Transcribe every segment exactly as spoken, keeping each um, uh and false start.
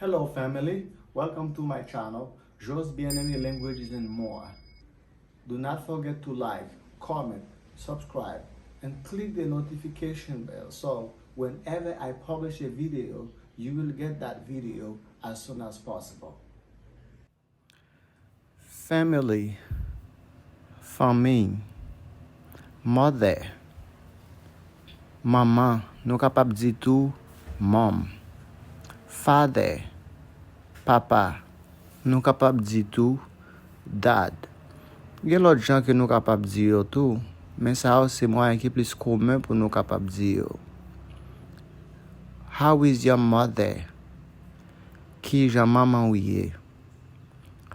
Hello family, welcome to my channel, Jos Bien-Aimé Languages and More. Do not forget to like, comment, subscribe, and click the notification bell so whenever I publish a video, you will get that video as soon as possible. Family, fanmi, mother, manman, nou kapab di tou mom, father, papa, nou kapab di tou dad. Gen lòt jan ke nou kapab di yo tou, men sa yo se mwayen ki plis komen pou nou kapab di yo. How is your mother? Kijan manman w ye?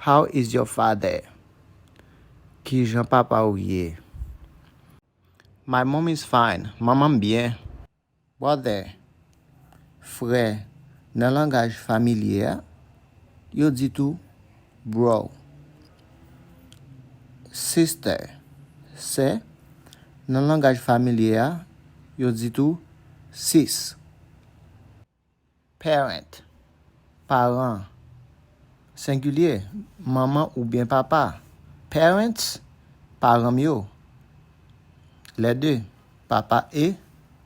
How is your father? Kijan papa w ye? My mom is fine. Manman m byen. Brother, frè, nan langaj familye a, yo di tou bro. Sister, sè, nan langaj familye a, yo di tou sis. Parent, paran, sengilye, manman oubyen papa. Parents, paran m yo. Les deux, papa e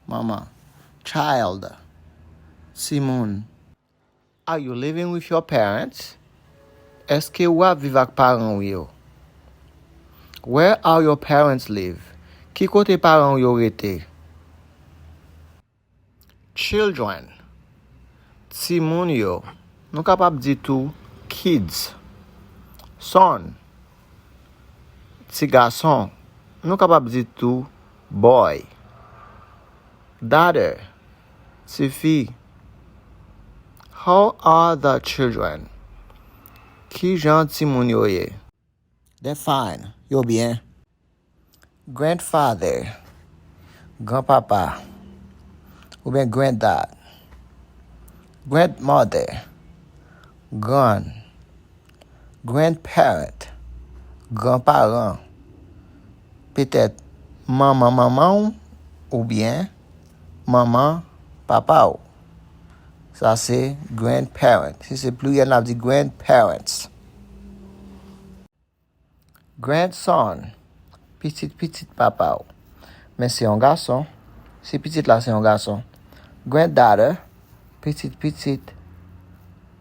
manman. Child, timoun. Are you living with your parents? Èske w ap viv ak paran w yo? Where are your parents live? Ki kote paran w yo rete? Children, timoun yo. Nou kapab di tou kids. Son, ti gason. Nou kapab di tou boy. Daughter, tifi. How are the children? Kijan timoun yo ye? They're fine. Yo byen. Grandfather, granpapa, oubyen granddad. Grandmother, grann. Grandparent, granparan. Petèt manman manman w oubyen manman papa w. Sa se grandparent. Si se pliryèl, n ap di grandparents. Grandson, pitit pitit papa w. Men se yon gason. Si pitit la se yon gason. Granddaughter, pitit pitit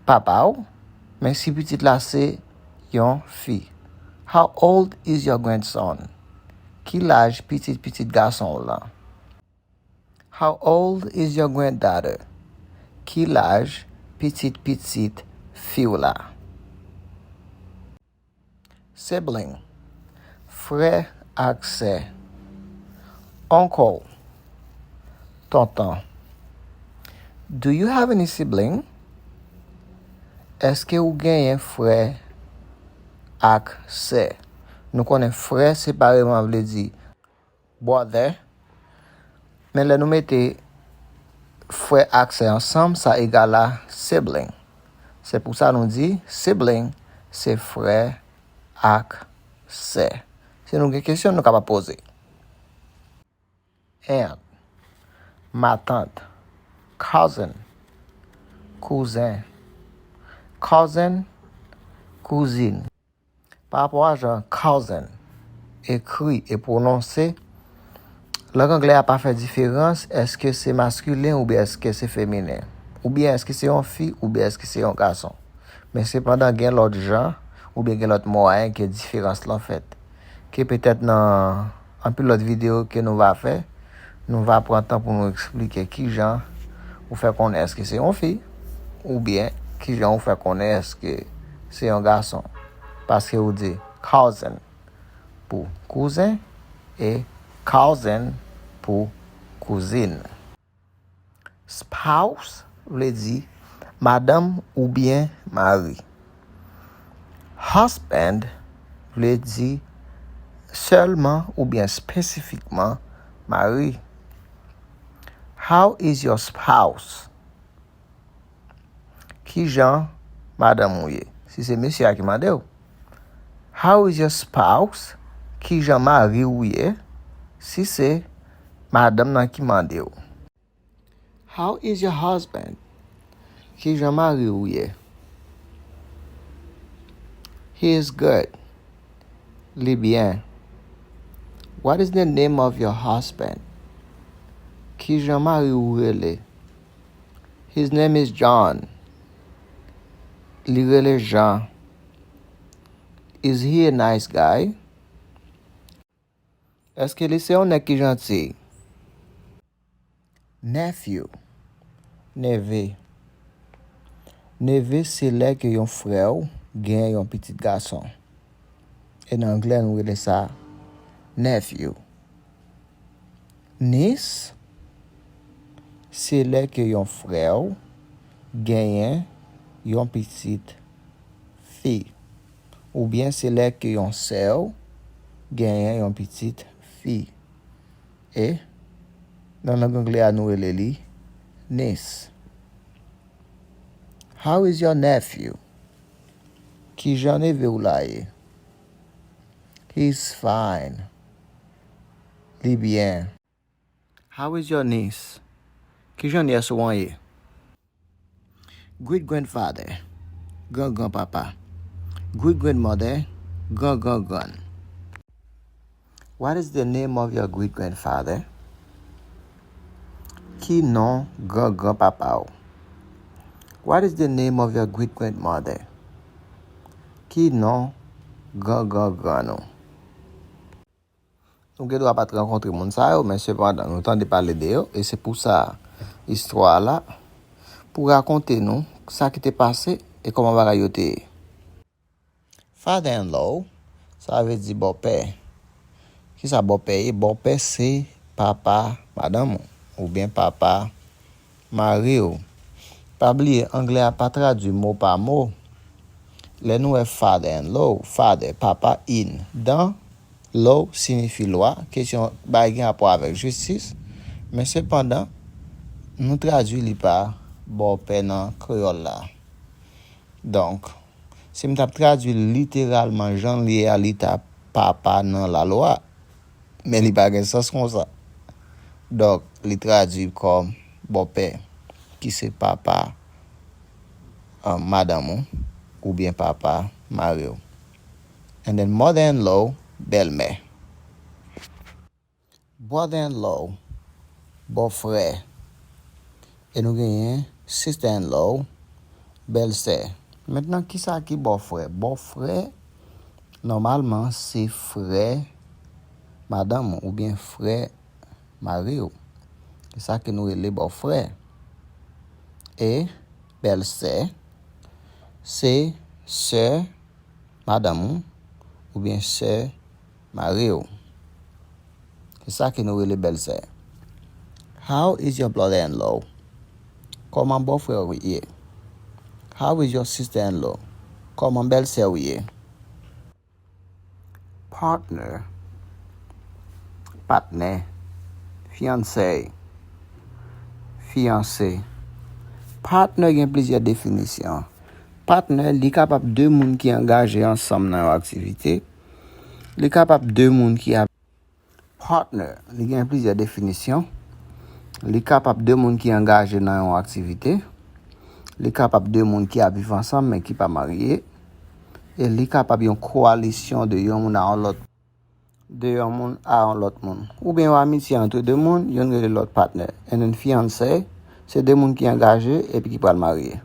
papa w. Men si pitit la se yon fi. How old is your grandson? Ki laj pitit pitit gason w lan? How old is your granddaughter? Ki laj pitit pitit fi w la? Sibling, frè ak sè. Uncle, tonton. Do you have any sibling? Èske ou genyen frè ak sè? Nou konnen frè separeman vle di brother. Men lè nou mete frè ak sè ansanm, sa egal a sibling. Se pou sa nou di sibling se frè ak sè. Si nou gen kesyon, nou kapab poze. Aunt, matant. Cousin, kouzen. Cousin, kouzin. Pa rapò a jan cousin ekri e pwononse, lang anglè a pa fè diferans èske se maskilen oubyen èske se feminen, oubyen èske se yon fi oubyen èske se yon gason. Men sepandan, gen lòt jan oubyen gen lòt mwayen ke diferans lan fèt, ke petèt nan anpil lòt videyo ke nou va fè, nou va pran tan pou nou eksplike kijan ou fè konnen èske se yon fi, oubyen kijan ou fè konnen èske se yon gason. Paske ou di cousin pou kouzen e cousin pou kouzin. Spouse vle di madanm oubyen mari. Husband vle di sèlman oubyen espesifikman mari. How is your spouse? Kijan madanm ou ye? Si se mesye a ki mande w. How is your spouse? Kijan mari w ye? Si se madanm nan ki mande w. How is your husband? Kijan mari w ye? He is good. Li byen. What is the name of your husband? Kijan mari w rele? His name is John. Li rele Jean. Is he a nice guy? Èske li se yon nèg ki janti? Nephew. Neve. Neve se lè ke yon frè w gen yon pitit gason. E nan anglè, nou rele sa nephew. Niece se lè ke yon frè w genyen yon pitit fi. Oubyen se lè ke yon sè w genyen yon pitit fi. E nan lang anglè a, nou rele li niece. How is your nephew? Kijan neve w la ye? He's fine. Li byen. How is your niece? Kijan nyès ou an ye? Great grandfather. Gran gran papa. Great grandmother. Gran gran grann. What is the name of your great grandfather? Ki non gran gran papa w? What is the name of your great grandmother? Ki non gran gran grann ou? Nou gen dwa pa t rankontre moun sa yo, men sepandan, nou tande pale de yo, e se pou sa istwa a la, pou rakonte nou sa ki te pase e kòman bagay yo te ye. Father-in-law, sa vle di bòpè. Kisa bòpè ye? Bòpè se papa madanm ou, oubyen papa mari w. Pa bliye, anglè a pa tradui mo pa mo. Lè nou wè father-in-law, father, papa, in, dan, law siyifi lwa, kesyon bagay gen rapò avèk jistis, men sepandan, nou tradui li pa bòpè nan kreyòl la. Donk, si m t ap tradui l literalman jan l ye a, li ta papa nan lalwa. Men li pa gen sans konsa. Donk, li tradui kòm bòpè, ki se papa, um, madanm ou, oubyen papa mari w. And then mother-in-law, bèlmè. Brother-in-law, bòfrè. E nou genyen sister-in-law, bèlsè. Mentnan, kisa ki bòfrè? Bòfrè, nòmalman, se frè madanm ou oubyen frè mari w. Se sa ke nou rele bòfrè. E bèlsè, se sè madanm ou oubyen sè mari w. Se sa ke nou rele bèlsè. How is your brother-in-law? Kòman bòfrè w ye? How is your sister-in-law? Kòman bèlsè w ye? Partner, patnè, fianse, fiyanse. Partner gen plizyè definisyon. Patnè, li kapab de moun ki angaje ansanm nan yon aktivite. Li kapab de moun ki ap... Partner, li gen plizyè definisyon. Li kapab de moun ki angaje nan yon aktivite. Li kapab de moun ki ap viv ansanm men ki pa marye. E li kapab yon kowalisyon de yon moun a yon lòt, de yon moun a yon lòt moun. Oubyen yon amitye ant de moun, youn rele lòt patnè. And then fiyanse, se de moun ki angaje epi ki pral marye.